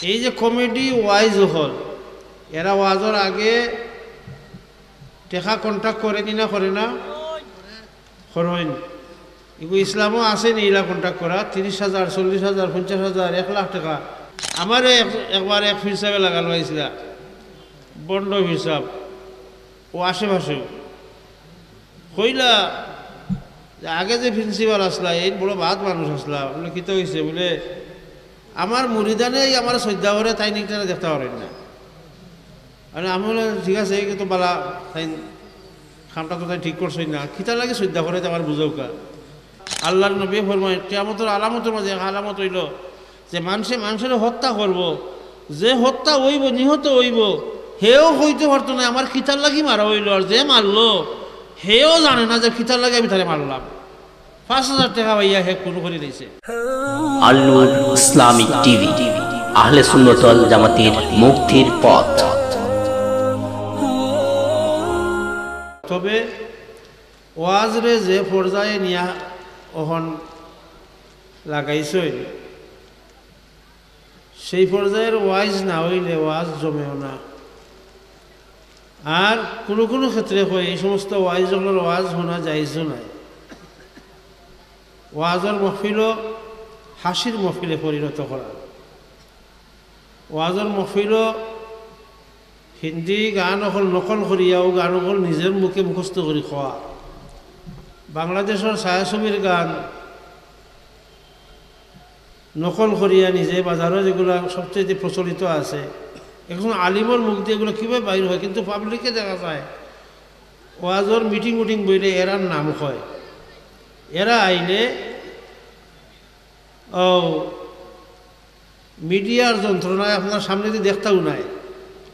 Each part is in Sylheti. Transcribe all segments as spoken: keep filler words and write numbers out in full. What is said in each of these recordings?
এই যে committee wise অকল, এরা ওয়াজর আগে টেকা কন্ট্যাক্ট করে নি না, করে না? করইন। ইগু ইসলামও আছে নি ইলা কন্ট্যাক্ট করা? ত্রিশ হাজার, চল্লিশ হাজার, পঞ্চাশ হাজার, এক লাখ টেকা। আমারে এক-, একবার এক পীর সাবে লাগানো অইছিলা, বন্ড পীর সাব, ও আশেপাশে। কইলা যে, "আগে যে প্রিন্সিপাল আসলা, এই বড় বাদ মানুষ আসলা, বুলে, কিতা অইছে?" বুলে, "আমার মুরিদানে এই আমার সইজদা করে, তাইন ইকটারে দেখতা পারইন না।" মানে আমি বুলে, "ঠিক আছে, এই তো বালা, তাইন কামটা তো তাইন ঠিক করছইন না, কিতার লাগি সইজদা করে, আমার বুঝাউক্কা।" আল্লাহর নবী ফরমায়, কিয়ামতর আলামতর মাঝে এক আলামত অইলো যে মানষে মানষরে হত্যা করবো, যে হত্যা অইবো, নিহত অইবো, হেও কইতো পারতো না আমার কিতার লাগি মারা অইলো, আর যে মারলো, হেও জানে না যে কিতার লাগি আমি তারে মারলাম। পাঁচ হাজার টেকা পাইয়া হে খুন করি দিছে। আল নূর ইসলামিক টিভি, আহলে সুন্নত ওয়াল জামাতের মুক্তির পথ। তবে ওয়াজরে যে পর্যায়ে নিয়া অখন লাগাইছইন, সেই পর্যায়ের ওয়াইজ না অইলে ওয়াজ জমেও না। আর কুনু কুনু ক্ষেত্রে কয়, এই সমস্ত ওয়াইজ অকলর ওয়াজ হুনা জায়েজও নায়। ওয়াজর মহফিলও হাসির মহফিলে পরিণত করা। ওয়াজর মহফিলও হিন্দি গান অকল নকল করিয়া অউ গান অকল নিজর মুখে মুখস্থ করি কওয়া। বাংলাদেশর ছায়াছবির গান নকল করিয়া নিজে বাজারো যেগুলা সবচেয়ে প্রচলিত আছে, একজন আলিমর মুখ দিয়া এগুলা কিভাবে বাইর হয়, কিন্তু পাবলিকে দেখা যায় ওয়াজর মিটিং উটিং বইলে এরার নাম কয়। এরা আইলে, ও, মিডিয়ার যন্ত্রণায় আপনার সামনেদি দেখতাউ নায়,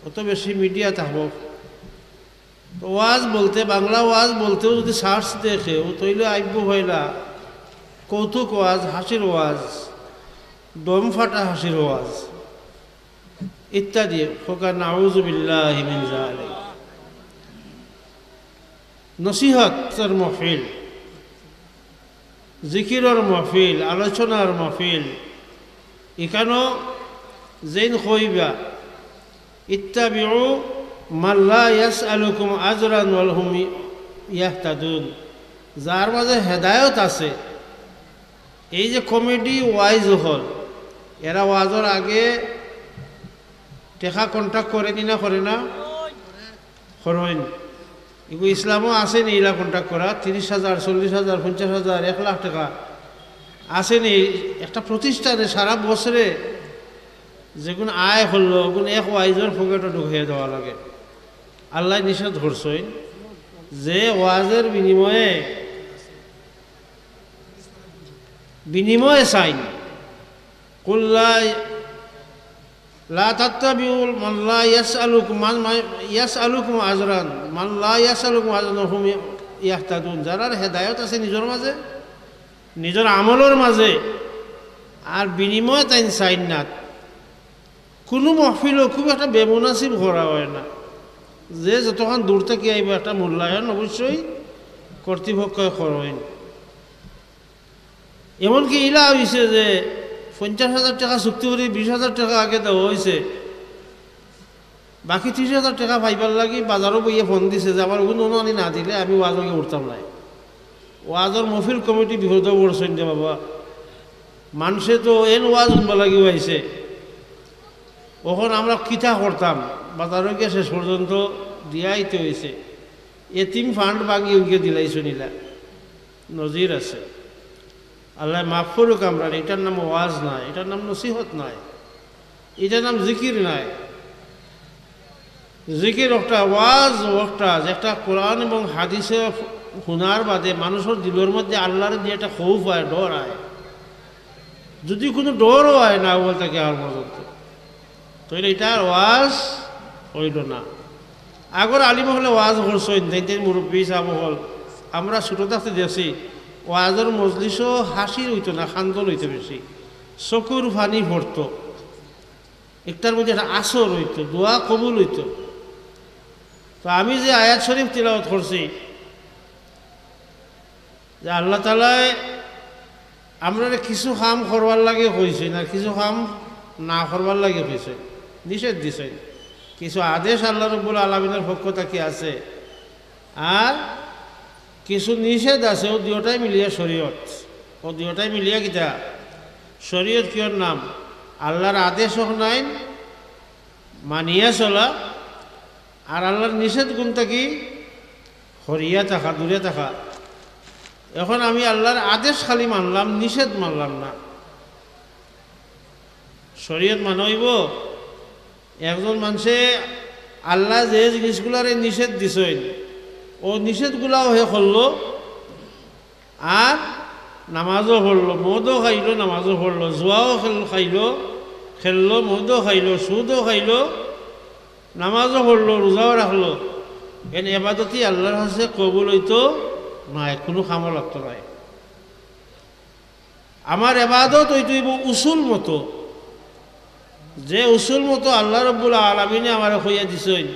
অত বেশি মিডিয়া থাকবো। তো ওয়াজ বলতে, বাংলা ওয়াজ বলতেও যদি সার্চ দেয় কেউ, তইলে আইবো পয়লা কৌতুক ওয়াজ, হাসির ওয়াজ, দম ফাটা হাসির ওয়াজ ইত্যাদি। কউক্কা নাউজুবিল্লাহি মিন যালিক। নসিহতর মহফিল, জিকিরর মহফিল, আলোচনার মহফিল, ইখানো যেইন কইবা, "ইত্তাবিউ মান লা ইয়াসআলুকুম আজরান ওয়া হুম ইয়াহতাদুন", যার মাঝে হেদায়ত আছে। এই যে কমিটি ওয়াইজ অকল, এরা ওয়াজর আগে টেকা কন্ট্যাক্ট করে নি না, করে না? করইন। ইগু ইসলামও আছে নি ইলা কন্ট্যাক্ট করা? ত্রিশ হাজার, চল্লিশ হাজার, পঞ্চাশ হাজার, এক লাখ টেকা আছে নি? একটা প্রতিষ্ঠানে সারা বছরে যেগুন আয় করলো, ওগুন এক ওয়াইজর পকেটো ঢুকাইয়া দেওয়া লাগে। আল্লায় নিষেধ করছইন যে ওয়াজের বিনিময়ে, বিনিময়ে চাইন। কুল্লা লা তাত্তাবিউ মান লা ইয়াসআলুকুম, মান, মান ইয়াসআলুকুম আজরান, মান লা ইয়াসআলুকুম আজরান ওয়া হুম ইয়াহতাদুন। যারার হেদায়ত আছে নিজর মাঝে, নিজর আমলর মাঝে, আর বিনিময়ে তাইন চাইন না। কুনু মহফিলও খুব একটা বেমুনাসিব করা হয় না। যে যতখান দূর থাকি আইবো, একটা মূল্যায়ন অবশ্যই কর্তৃপক্ষে করইন। এমনকি ইলা অইছে যে পঞ্চাশ হাজার টেকা চুক্তি করি বিশ হাজার টেকা আগে দেওয়া অইছে, বাকি ত্রিশ হাজার টেকা পাইবার লাগি বাজারো বইয়া ফোন দিছে যে, "আমার অগুন আনি না দিলে আমি ওয়াজ আগে উঠতাম নায়।" ওয়াজর মহফিল কমিটি বিপদো পড়ছইন রে বাবা। মানষে তো এন ওয়াজ হুনবার লাগি আইছে, অখন আমরা কিতা করতাম? বাজারো গিয়া শেষ পর্যন্ত দিয়া আইতে অইছে। এতিম ফান্ড ভাঙ্গি উঙ্গে দিলাইছইন ইলা। নজির আছে। আল্লায় মাফ করুক আমরারে, ইটার নাম ওয়াজ নায়, ইটার নাম নসিহত নায়, ইটার নাম জিকির নায়। জিকির একটা, ওয়াজ একটা, যে একটা কোরআন এবং হাদিসে হুনার বাদে মানষর দিলর মধ্যে আল্লারে দিয়া একটা খৌফ আয়, ডর আয়। যদি কুনু ডরও আয় না, অউ থাকি আর পর্যন্ত তইলে ইটার ওয়াজ অইলো না। আগর আলিম অকলে ওয়াজ করছইন, তাইন তাইন মুরব্বি সাব অকল। আমরা ছুটো থাকতে দেখছি, ওয়াজর মজলিসও হাসির অইতো না, কান্দন অইতো বেশি, চকুর পানি পড়তো, ইকটার মধ্যে একটা আসর অইতো, দোয়া কবুল অইতো। তো আমি যে আয়াত শরীফ তিলাওয়াত করছি, যে আল্লাহ তাআলায় আমরারে কিছু কাম করবার লাগি কইছইন, আর কিছু কাম না করবার লাগি কইছইন, নিষেধ দিছইন। কিছু আদেশ আল্লাহ রব্বুল আলামিনের পক্ষ থাকি আছে, আর কিছু নিষেধ আছে। অউ দুইওটাই মিলিয়া শরীয়ত। অউ দুইওটাই মিলিয়া কিতা? শরীয়ত। কিওর নাম? আল্লাহর আদেশ অখনাইন মানিয়া চলা, আর আল্লাহর নিষেধ গুন থাকি হরিয়া থাকা, দূরে থাকা। এখন আমি আল্লাহর আদেশ খালি মানলাম, নিষেধ মানলাম না। শরীয়ত মানা অইবো। একজন মানষে আল্লাহ যে জিনিসগুলারে নিষেধ দিছইন, অউ নিষেধগুলাও হে করলো, আর নামাজও পড়লো, মদও খাইলো, নামাজও পড়লো, জুয়াও খেল-, খাইলো, খেললো, মদও খাইলো, সুদও খাইলো, নামাজও পড়লো, রোজাও রাখলো। এন এবাদতই আল্লাহর কাছে কবুল অইতো নায়, কুনু কামও লাগতো নায়। আমার এবাদত অইতো অইবো উসুল মতো, যে উসুল মতো আল্লাহ রব্বুল আলামিনে আমারে কইয়া দিছইন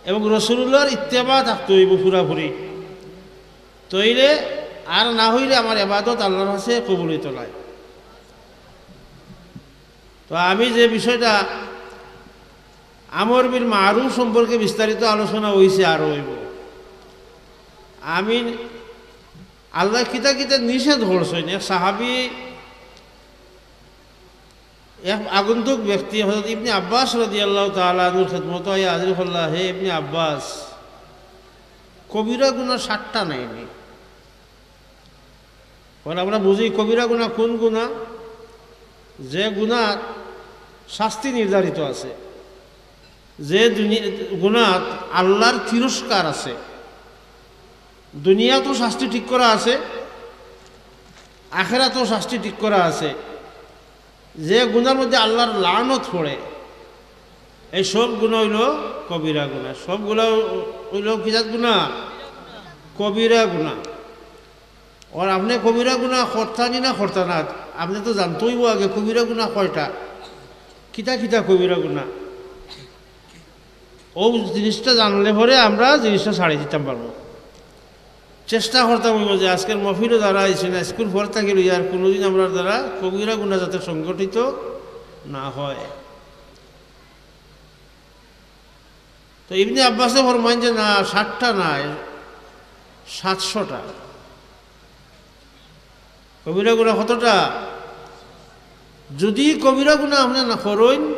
এবং রসুলুল্লাহর ইত্তেবা থাকতো অইবো পুরাপুরি। তইলে আর না অইলে আমার এবাদত আল্লাহর কাছে কবুল অইতো নায়। তো আমি যে বিষয়টা আমর বিল মারুফ সম্পর্কে বিস্তারিত আলোচনা অইছে, আরো অইবো। আমি আল্লাহ কিতা কিতা নিষেধ করছইন, এক সাহাবী, এক আগন্তুক ব্যক্তি হযরত ইবনে আব্বাস রাদিয়াল্লাহু তাআলা আনহুর খেদমতো আইয়া হাজির করলা, "হে ইবনে আব্বাস, কবিরা গুনাহ সাতটা নায়নি?" কারণ আমরা বুঝি কবিরা গুনাহ কোন গুনাহ, যে গুনার শাস্তি নির্ধারিত আছে, যে দুনি-, গুনাত আল্লাহর তিরস্কার আছে। দুনিয়াতও শাস্তি ঠিক করা আছে, আখেরাতও শাস্তি ঠিক করা আছে। যে গুনার মধ্যে আল্লাহর লানত পড়ে, এই সব গুনাহ অইলো কবিরা গুনাহ। সব গুনাহ অইলো কি জাত গুনাহ? কবিরা গুনাহ। আর আপনে কবিরা গুনাহ করতা নি না করতা না, আপনে তো জানতে অইবো আগে কবিরা গুনাহ কয়টা, কিতা কিতা কবিরা গুনাহ। অউ জিনিসটা জানলে পরে আমরা জিনিসটা ছাড়ি দিতাম পারবো। চেষ্টা করতাম অইবো যে আজকের মহফিলো যারা আইছইন, স্কুল পড় থাকি লইয়া আর কুনুদিন আমরার দ্বারা কবিরা গুনাহ যাতে সংগঠিত না হয়। তো ইবনে আব্বাসে ফরমাইন যে, "না, সাতটা নায়, সাতশোটা।" কবিরা গুনাহ কতটা? যুদি কবিরা গুনাহ আপনে না করইন,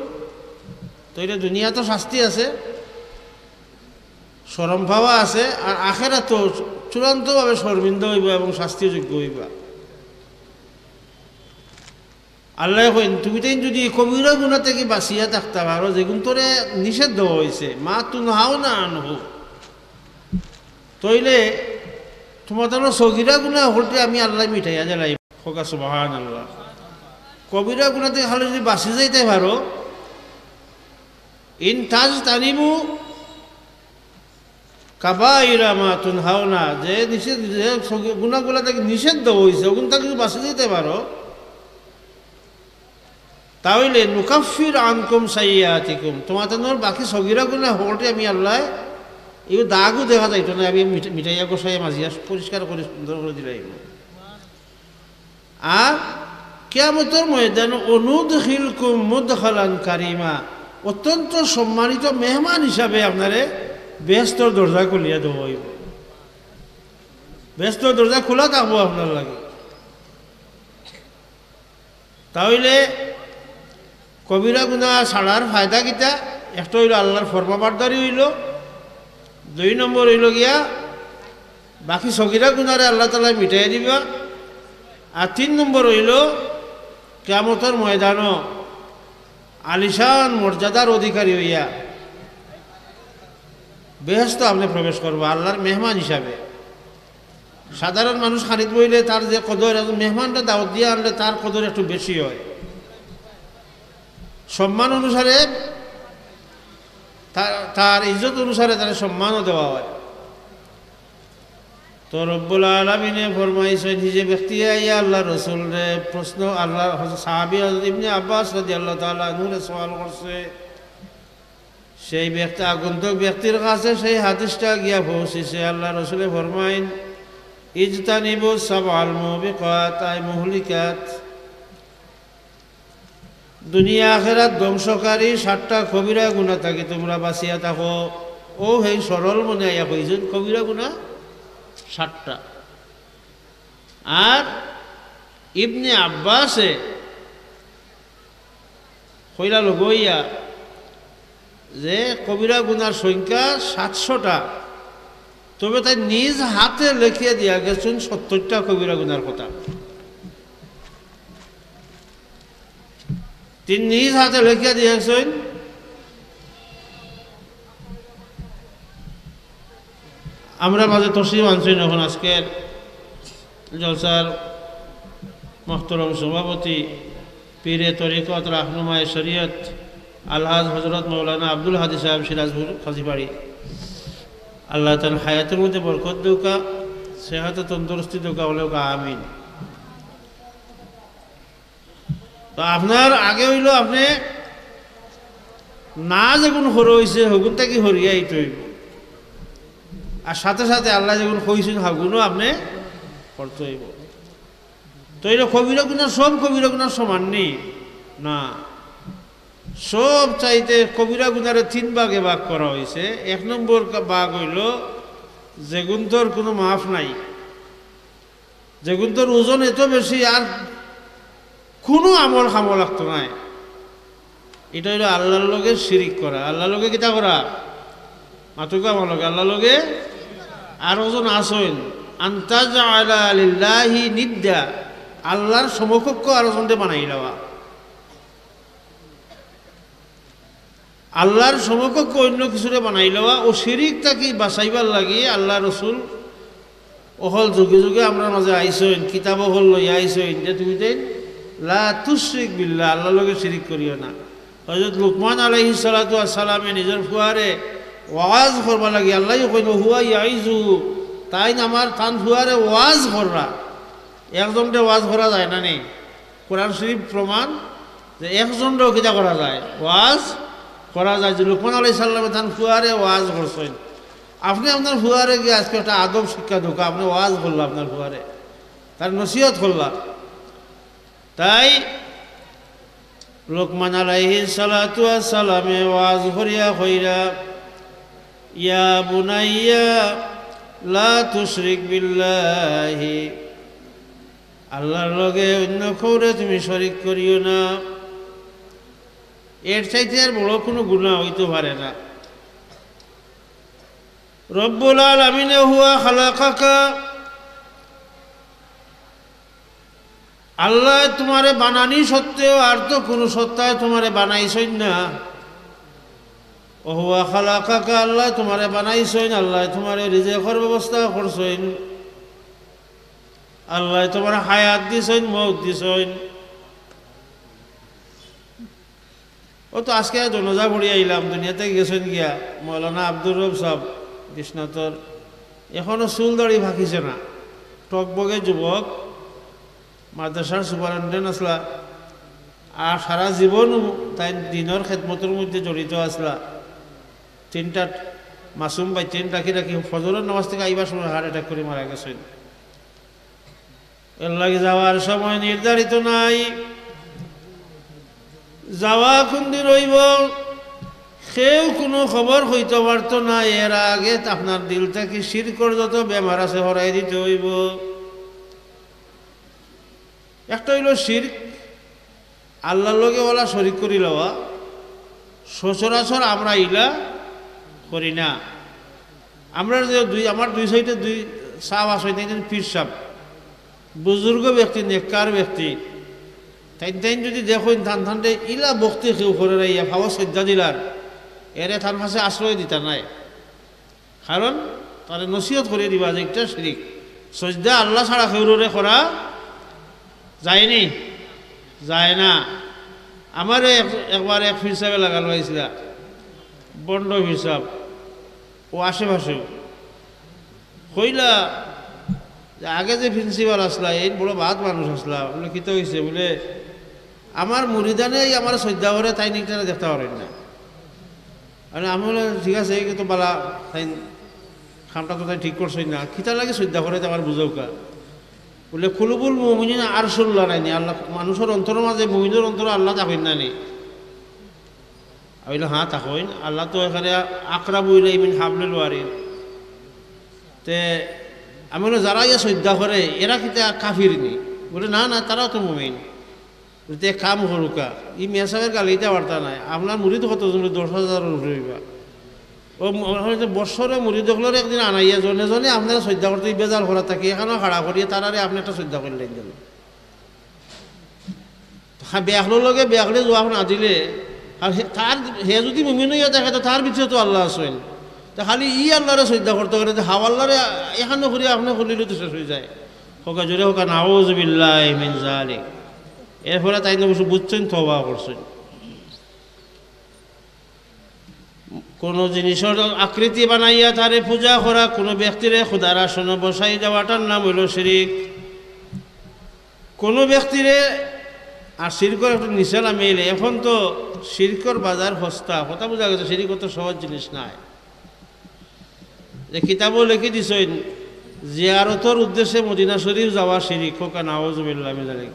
তইলে দুনিয়াত শাস্তি আছে, শরম পাওয়া আছে, আর আখেরাতো চূড়ান্তভাবে শরমিন্দা অইবা এবং শাস্তিযোগ্য অইবা। আল্লায় কইন, "তুমি তাইন যুদি কবিরা গুনাহ থাকি বাঁচিয়া থাকতা পারো, যেগুন তোরে নিষেধ দেওয়া অইছে, মা তুনহাউনা আনহু, তইলে তুমার তানর সগিরা গুনাহ হকলতে আমি আল্লায় মিটাইয়া দিলাইমু।" কউক্কা সুবহানাল্লাহ। কবিরা গুনাহ থাকি খালি যুদি বাঁচি যাইতায় পারো, ইন তাজতানিবু কাবাইরা মা তুনহাউনা, যে নিষেধ, যে সগি-, গুনাহগুলা থাকি নিষেধ দেওয়া অইছে, অগুন থাকি যুদি বাঁচি যাইতায় পারো, তা অইলে নুকাফফির আনকুম সাইয়্যাতিকুম, তুমার তানর বাকি সগিরা গুনাহ হকলতে আমি আল্লায়, ইগু দাগউ দেখা যাইতো নায়, আমি মিট-, মিটাইয়া ঘষাইয়া মাজিয়া পরিষ্কার করি সুন্দর করি দিলাইমু। আর কিয়ামতর ময়দানো অনুদখিলকুম মুদখালান কারিমা, অত্যন্ত সম্মানিত মেহমান হিসাবে আপনারে বেহেস্তর দরজা খুলিয়া দেওয়া অইবো। বেহেস্তর দরজা খোলা থাকবো আপনার লাগি। তা অইলে কবিরা গুনাহ ছাড়ার ফায়দা কিতা? একটা অইলো আল্লাহর ফরমাবরদারি অইলো, দুই নম্বর অইলো গিয়া বাকি সগিরা গুনাহরে আল্লাহ তাআলায় মিটাইয়া দিবা, আর তিন নম্বর অইলো কিয়ামতর ময়দানো আলিশান মর্যাদার অধিকারী অইয়া বেহেস্তো আপনে প্রবেশ করবা আল্লাহর মেহমান হিসাবে। সাধারণ মানুষ খানিত বইলে তার যে কদর, একজন মেহমানরে দাওয়াত দিয়া আনলে তার কদর একটু বেশি অয়। সম্মান অনুসারে তা-, তার ইজ্জত অনুসারে তারে সম্মানও দেওয়া অয়। তো রব্বুল আলামিনে ফরমাইছইন, যে ব্যক্তি আইয়া আল্লাহর রসুলরে প্রশ্ন, আল্লাহর হজ-, সাহাবী হযরত ইবনে আব্বাস রাদিয়াল্লাহু তাআলা আনহুরে সওয়াল করছে, সেই ব্যক্তি, আগন্তুক ব্যক্তির কাছে সেই হাদিসটা গিয়া পৌঁছিছে। আল্লাহর রসুলে ফরমাইন, "ইজতানিবু সাবআল মুবিকাত, আই মুহলিকাত।" দুনিয়া আখেরাত ধ্বংসকারী সাতটা কবিরা গুনাহ থাকি তুমরা বাচিয়া থাকো। অউ হেই সরল মনে আইয়া কইছইন কবিরা গুনাহ সাতটা। আর ইবনে আব্বাসে কইলা লগইয়া যে কবিরা গুনার সংখ্যা সাতশোটা, তবে তাইন নিজ হাতে লেখিয়া দিয়া গেছইন সত্তরটা কবিরা গুনার কথা। তাইন নিজ হাতে লেখিয়া দিয়া গেছইন। আমরার মাঝে তশরিফ আনছইন অখন আজকের জলসার মোহতরম সভাপতি, পীরে তরিকত, রাহনুমায়ে শরিয়ত, আলহাজ হজরত মৌলানা আব্দুল হাদী সাহেব, সিরাজপুর কাজীবাড়ি। আল্লায় তান হায়াতর মধ্যে বরকত দেউক্কা, সেহাত ও তন্দুরুস্তি দেউক্কা, বলেউক্কা আমিন। তো আপনার আগে অইলো আপনে না যেগুন হরইছে, হগুন থাকি হরিয়া আইতে অইবো। আর সাথে সাথে আল্লায় যেগুন কইছইন, হগুনও আপনে করতে অইবো। তো অইলো কবিরা গুনাহ, সব কবিরা গুনাহ সমান নি? না। সব চাইতে কবিরা গুনারে তিন ভাগে ভাগ করা অইছে। এক নম্বর কা-, ভাগ অইলো যেগুনতর কুনু মাফ নাই, যেগুনতর ওজন এত বেশি আর কুনু আমল কামো লাগতো নায়। ইটা অইলো আল্লার লগে শিরিক করা। আল্লার লগে কিতা করা? মাতুক্কা আমার লগে, আল্লার লগে। আর ওজন আছইন, আন তাজআলা লিল্লাহি নিদ্দা, আল্লার সমকক্ষ আর ওজনরে বানাই লওয়া। আল্লার সমকক্ষ অইন্য কিছুরে বানাই লওয়া অউ শিরিক থাকি বাচাইবার লাগি আল্লার রসুল অকল যুগে যুগে আমরার মাঝে আইছইন, কিতাব অকল লইয়া আইছইন যে তুমি তাইন লা তুশরিক বিল্লাহ, আল্লার লগে শিরিক করিও না। হজরত লুকমান আলাইহিস সালাতু ওয়াস সালামে নিজর ফুয়ারে ওয়াজ করবার লাগি আল্লায়ও কইন, "হুয়া ইয়াইজুহু", তাইন আমার তান ফুয়ারে ওয়াজ কররা। একজনরে ওয়াজ করা যায় না নি? কোরআন শরিফ প্রমাণ যে একজনরেও কিতা করা যায়, ওয়াজ করা যায়। যে লুকমান আলাইহিস সালামে তান ফুয়ারে ওয়াজ করছইন, আপনে আপনার ফুয়ারে গিয়া আজকে একটা আদব শিক্ষা দেউক্কা, আপনে ওয়াজ করলা আপনার ফুয়ারে, তারে নসিহত করলা। তাই লুকমান আলাইহিস সালাতু ওয়াস সালামে ওয়াজ করিয়া কইরা, "ইয়া বুনাইয়া লা তুশরিক বিল্লাহি", আল্লার লগে অইন্য কেউরে তুমি শরিক করিও না। এর চাইতে আর বড় কুনু গুনাহ অইতো পারে না। রব্বুল আলামিনে হুয়া খালাকাকা, আল্লায় তুমারে বানানি সত্ত্বেও আর তো কুনু সত্তায় তুমারে বানাইছইন না। ওয়া হুয়া খালাকাকা, আল্লায় তুমারে বানাইছইন, আল্লায় তুমারে রিজেকর ব্যবস্থা করছইন, আল্লায় তুমারে হায়াত দিছইন, মউত দিছইন। অউ তো আজকে জনাজা পড়ি আইলাম, দুনিয়া থাকি গেছইন গিয়া মৌলানা আব্দুর রব সাব বিশ্বনাথর। এখনো চুল দাড়ি পাকিছে না, টগবগে যুবক, মাদ্রাসার সুপারিনটেন্ডেন্ট আছলা, আর সারা জীবন তাইন দিনর খেদমতর মধ্যে জড়িত আছলা। তিনটা মাসুম বাইচ্চাইন রাখি রাখি ফজরর নামাজ থাকি আইবার সময় হার্ট অ্যাটাক করি মারা গেছইন। এরলাগি যাওয়ার সময় নির্ধারিত নাই, যাওয়া কুনদিন অইবো, কেউ কুনু খবর কইতো পারতো না। এর আগে আপনার দিল থাকি শিরকর যত বেমার আছে হরাই দিতে অইবো। একটা অইলো শিরক, আল্লার লগে অলা শরিক করি লওয়া, সচরাচর আমরা ইলা করি না। আমরার যে দুই, আমার দুই সাইডে দুই সাব আছইন, একজন পীর সাব, বুজুর্গ ব্যক্তি, নেককার ব্যক্তি, তাইন তাইন যুদি দেখইন তান তানরে ইলা ভক্তি কেউ করের, ইয়া পাও সইজদা দিলার, এরে তান কাছে আশ্রয় দিতা নায়। কারণ তারে নসিহত করি দিবা যে ইটা শিরিক। সইজদা আল্লা ছাড়া কেউররে করা যায়নি, যায় না। আমারে এক-, একবার এক পীর সাবে লাগাল পাইছিলা, ভন্ড পীর সাব, অউ আশেপাশেউ। কইলা যে আগে যে প্রিন্সিপাল আছলা, এইন বড় বাদ মানুষ আছলা। বুলে, "কিতা অইছে?" বুলে, "আমার মুরিদাইনে আমারে সইজদা করে, তাইন ইটারে দেখতা পারইন না।" আরে আমি বুলে, "ঠিক আছে, ইগু তো বালা, তাইন কামটা তো তাইন ঠিক করছইন না, কিতার লাগি সইজদা করে, তে আমারে বুঝাউক্কা।" বুলে, "কুলুবুল মুমিনিনা আরশুল্লাহ" নায়নি? আল্লাহ, মানুষর অন্তরর মাঝে, মুমিনর অন্তরো আল্লাহ থাকইন না নি? আমি বুলে, "হ্যাঁ, থাকইন।" আল্লাহ তো এখানে আকরাবু ইলাইহি মিন হাবলিল ওয়ারিদ। তে আমি বুলে, "যারা ইয়া সইজদা করে, এরা কিতা কাফির নি?" বুলে, "না, না, তারাও তো মুমিন।" বুলে, "তে এক কাম করুক্কা, ই মেসাবের গালি ইতা বার্তা নাই, আপনার মুরিদ কতজন?" বুলে, "দশ হাজারর উপরে অইবা।" ও ম-, বৎসরে মুরিদ অকলরে একদিন আনাইয়া জনে জনে আপনারা সইজদা করতে বেজার করা থাকি, এখানো খাড়া করিয়া তারারে আপনে একটা সইজদা করিলাইন যেন। হ্যাঁ, বেআক্কলর লগে বেআক্কলে জবাব না দিলে, আর হে, তার, হে যুদি মুমিন অইয়া থাকে, তো তার ভিতরে তো আল্লাহ আছইন। তো খালি ই আল্লাহরে সইজদা করতে করে, তো হাও আল্লাহরে এখানো করিয়া আপনে করিলে তো শেষ অইযায়। কউক্কা জোরে কউক্কা, "নাউযুবিল্লাহি মিন যালিক।" এরপরে তাইন অবশ্য বুঝছইন, তওবা করছইন। কোনো জিনিসর আকৃতি বানাইয়া তারে পূজা করা, কোনো ব্যক্তিরে খুদার আসনে বসাই দেওয়াটার নাম অইলো শিরিক। কোনো ব্যক্তিরে, আর শিরকর একটু নিচে নামিলে, এখন তো শিরকর বাজার হস্তা, কথা বুঝা গেছে, শিরিক অত সহজ জিনিস নায়। যে কিতাবো লেখি দিছইন, জিয়ারতর উদ্দেশ্যে মদিনা শরীফ যাওয়া শিরিক, কউক্কা নাউযুবিল্লাহ মিন যালিক।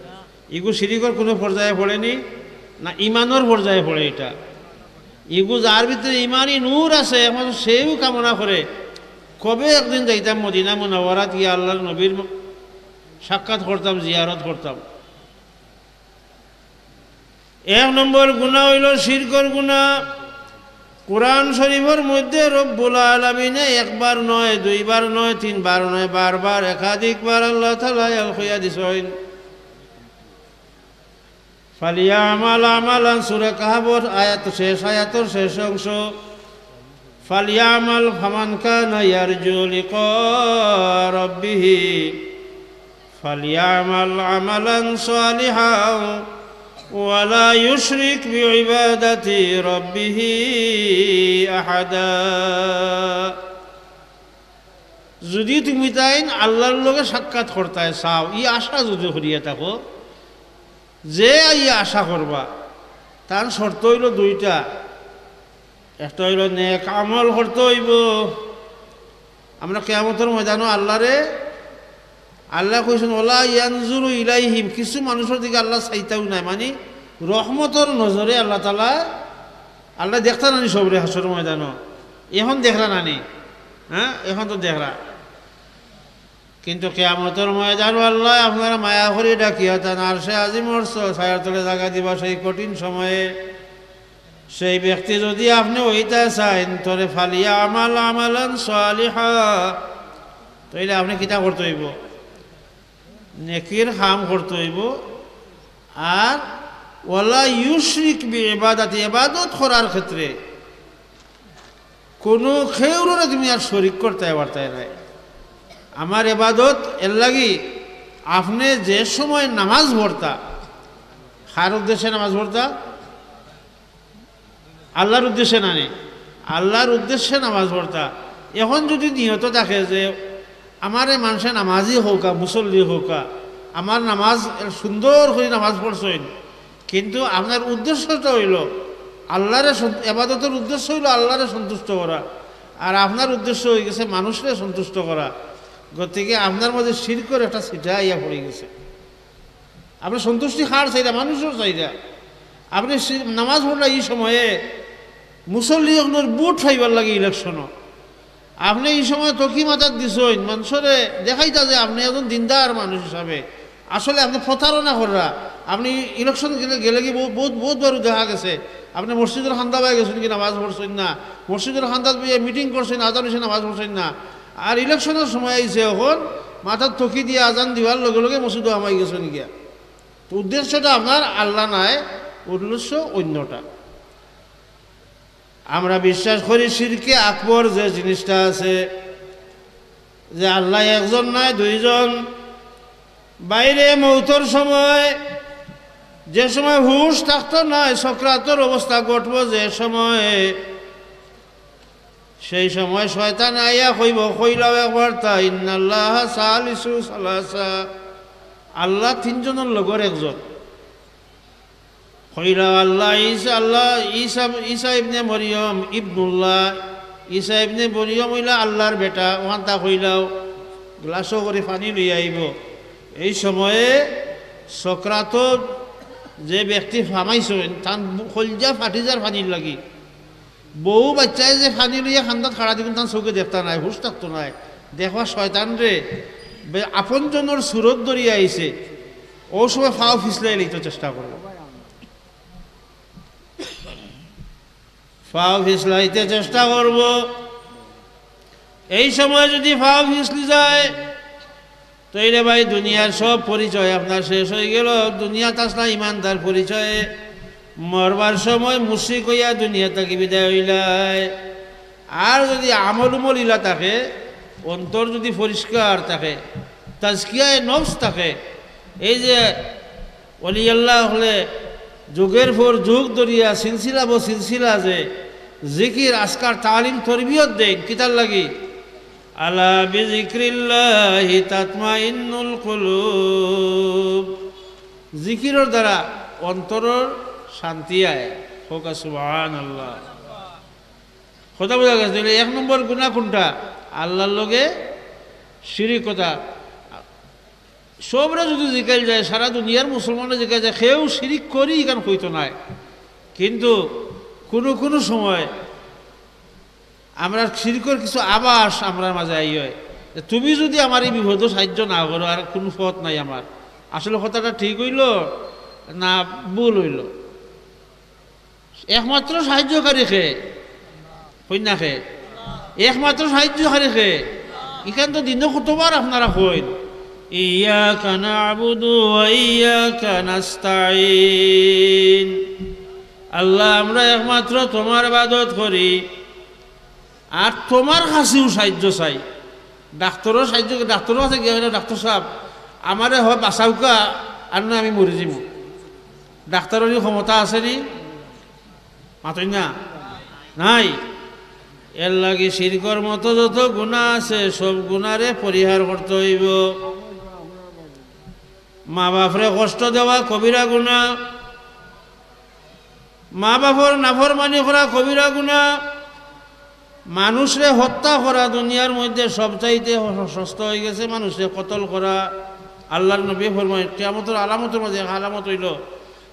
ইগু শিরিকর কোনো পর্যায়ে পড়েনি, না ইমানর পর্যায়ে পড়ে ইটা। ইগু যার ভিতরে ইমানি নূর আছে, এখন সেও কামনা করে, কবে একদিন যাইতাম মদিনা মুনাওয়ারাত গিয়া আল্লাহর নবীর সাক্ষাৎ করতাম, জিয়ারত করতাম। এক নম্বর গুনাহ অইলো শিরকর গুনাহ। কোরআন শরীফর মধ্যে রব্বুল আলামিনে একবার নয়, দুইবার নয়, তিনবার নয়, বারবার, একাধিকবার আল্লাহ তাআলায় কইয়া দিছইন, "ফালিয়ামাল আমালান", সূরা কাহফর আয়াত, শেষ আয়াতর শেষ অংশ, "ফালিয়ামাল ফামান কানা ইয়ারজু লিকা রাব্বিহি, ফালিয়ামাল আমালান সালিহান ওয়ালা ইউশরিক বিইবাদাতি রাব্বিহি আহাদা।" যুদি তুমি তাইন আল্লাহর লগে সাক্ষাৎ করতায় চাও, ই আশা যুদি করিয়া থাকো, যে ই আশা করবা, তার শর্ত অইলো দুইটা। একটা অইলো নেক আমল করতে অইবো। আমরা কিয়ামতর ময়দানো আল্লাহরে, আল্লায় কইছইন, "ওয়ালা ইয়ানজুরু ইলাইহিম", কিছু মানুষর দিকে আল্লাহ চাইতাউ নায়, মানি রহমতর নজরে আল্লাহ তাআলায়, আল্লায় দেখতা নানি সবরে হাশরর ময়দানো? এখন দেখরা নানি? হ্যাঁ, এখন তো দেখরা। কিন্তু কিয়ামতর ময়দানো আল্লায় আপনারে মায়া করি ডাকিয়া তান আরশে আজিমর ছ-, ছায়ার তলে জাগা দিবা সেই কঠিন সময়ে। সেই ব্যক্তি যুদি আপনে অইতা চাইন, তরে ফালিয়ামাল আমালান সালিহা, তাইলে আপনে কিতা করতে অইবো? নেকির কাম করতে অইবো। আর ওয়ালা ইউশরিক বিইবাদাতি, ইবাদত করার ক্ষেত্রে কোনো কেউরে তুমি আর শরিক করতায় পারতায় নায়। আমার ইবাদত এর লাগি, আপনে যে সময় নামাজ পড়তা, কার উদ্দেশ্যে নামাজ পড়তা? আল্লাহর উদ্দেশ্যে নানি? আল্লাহর উদ্দেশ্যে নামাজ পড়তা। এখন যুদি নিয়ত থাকে যে আমারে মানষে নামাজি কউক্কা, মুসল্লি কউক্কা, আমার নামাজ সুন্দর করি নামাজ পড়ছইন, কিন্তু আপনার উদ্দেশ্যটা অইলো আল্লাহরে সন্ত-, ইবাদতর উদ্দেশ্য অইলো আল্লাহরে সন্তুষ্ট করা, আর আপনার উদ্দেশ্য অইগেছে মানুষরে সন্তুষ্ট করা। গতিকে আপনার মাঝে শিরকর একটা ছিটা আইয়া পড়িগেছে। আপনে সন্তুষ্টি কার চাইরা? মানুষর চাইরা। আপনে শি-, নামাজ পড়রা ই সময়ে মুসল্লি অকলর ভোট পাইবার লাগি ইলেকশনো। আপনে ই সময় তকি মাথাত দিছইন, মানষরে দেখাইতা যে আপনে একজন দিনদার মানুষ হিসাবে। আসলে আপনে প্রতারণা কররা। আপনে ইলেকশন গেলে, গেলেগি বহুত, বহুত, বহুত বারউ দেখা গেছে, আপনে মসজিদর কান্দাবায় গেছইন গি নামাজ পড়ছইন না, মসজিদর কান্দাত বইয়া মিটিং করছইন, আজান অইছে নামাজ পড়ছইন না। আর ইলেকশনর সময় আইছে, অখন মাথাত তকি দিয়া আজান দিবার লগে লগে মসজিদো হামাই গেছইন গিয়া। তো উদ্দেশ্যটা আপনার আল্লাহ নায়, উদ্দেশ্য অইন্যটা। আমরা বিশ্বাস করি শিরকে আকবর যে জিনিসটা আছে, যে আল্লাহ একজন নায়, দুইজন। বাইরে মৌতর সময়, যে সময় হুশ থাকতো নায়, সকরাতর অবস্থা ঘটবো যে সময়, সেই সময় শয়তান আইয়া কইবো, কইলাও একবার তা, "ইন্নাল্লাহা সালিসু সালাসা", আল্লাহ তিনজনর লগর একজন। কইলাও আল্লাহ, ঈসা, আল্লাহ, ঈসা, ঈসা ইবনে মরিয়ম, ইবনুল্লাহ, ঈসা ইবনে মরিয়ম অইলা আল্লাহর বেটা, অখানতা কইলাও, গ্লাসো করি পানি লইয়া আইবো। এই সময়ে সকরাতর যে ব্যক্তি ফামাইছইন, তান কলজা ফাটি যার পানির লাগি। বউ বাইচ্চায় যে পানি লইয়া কান্দাত খাড়া দিছইন, তান চউখে দেখতা নায়, হুশ থাকতো নায়। দেখবা শয়তানরে বে-, আপনজনর সুরত ধরিয়া আইছে, অউ সময় ফাও ফিছলাই লইতো চেষ্টা করবো। ফাও ফিছলাইতে চেষ্টা করবো। এই সময় যুদি ফাও ফিছলি যায়, তইলে ভাই দুনিয়ার সব পরিচয় আপনার শেষ অইগেলো। দুনিয়াত আছলা ইমানদার পরিচয়ে, মরবার সময় মুশরিক অইয়া দুনিয়া থাকি বিদায় অইলায়। আর যুদি আমল উমল ইলা থাকে, অন্তর যুদি পরিষ্কার থাকে, তাজকিয়ায়ে নফস থাকে, এই যে অলি আল্লাহ অকলে যুগর পর যুগ ধরিয়া সিলসিলা ব সিলসিলা যে জিকির, আজকার, তালিম, তরবিয়ত দেইন, কিতার লাগি? আলা বিযিকরিল্লাহি তাতমাইন্নুল কুলুব। জিকিরর দ্বারা অন্তরর শান্তি আয়। কউক্কা সুবহানাল্লাহ। কথা বুঝা গেছে? তাইলে এক নম্বর গুনা কুনটা? আল্লাহর লগে শিরিক করা। সবরে যুদি জিকাইল যায়, সারা দুনিয়ার মুসলমানরে জিকাইল যায়, কেউ শিরিক করি ইখান কইতো নায়। কিন্তু কুনু কুনু সময় আমরার শিরিকর কিছু আভাস আমরার মাঝে আই অয় যে, "তুমি যুদি আমার এই বিপদো সাহায্য না করো, আর কুনু পথ নাই আমার।" আসলে কথাটা ঠিক অইলো না ভুল অইলো? একমাত্র সাহায্যকারী কে? কইন না কে? একমাত্র সাহায্যকারী কে? ইখান তো দিনো কতবার আপনারা কইন, "ইয়াকা না'বুদু ওয়া ইয়াকা নাস্তাইন।" আল্লাহ, আমরা একমাত্র তুমার ইবাদত করি, আর তুমার কাছেউ সাহায্য চাই। ডাক্তরর সাহায্য, ডাক্তরর কাছে গিয়া কইলা, "ডাক্তর সাব, আমারে হয় বাঁচাউক্কা, আর না আমি মরি যিমু।" ডাক্তরর ই ক্ষমতা আছে নি? মাতইন না? নাই। এর লাগি শিরকর মতো যত গুনা আছে, সব গুনারে পরিহার করতে অইবো। মা বাপরে কষ্ট দেওয়া কবিরা গুনা, মা বাপর নাফরমানি করা কবিরা গুনা, মানুষরে হত্যা করা দুনিয়ার মধ্যে সবচাইতে হ-, সস্তা অইগেছে, মানুষরে কতল করা। আল্লাহর নবী ফরমাইন, কিয়ামতর আলামতর মাঝে এক আলামত অইলো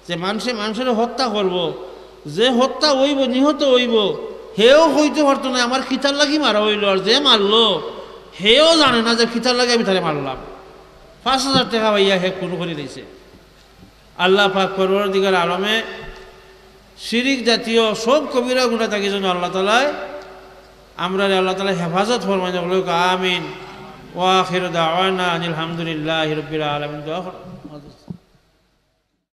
যে মানষে মানষরে হত্যা করবো, যে হত্যা অইবো, নিহত অইবো, হেও কইতে পারতো নায় আমার কিতার লাগি মারা অইলো, আর যে মারলো, হেও জানে না যে কিতার লাগি আমি তারে মারলাম। পাঁচ হাজার টেকা পাইয়া হে খুন করি দিছে। আল্লাহ পাক পরওয়ারদিগার আলমে শিরিক জাতীয় সব কবিরা গুনা থাকি যেন আল্লাহ তাআলায় আমরারে আল্লাহ তাআলায় হেফাজত ফরমাইন, বলুক আমিন। ওয়া আখিরু দাওয়ানা আনিল হামদুলিল্লাহি রাব্বিল আলামিন। দোয়া করো।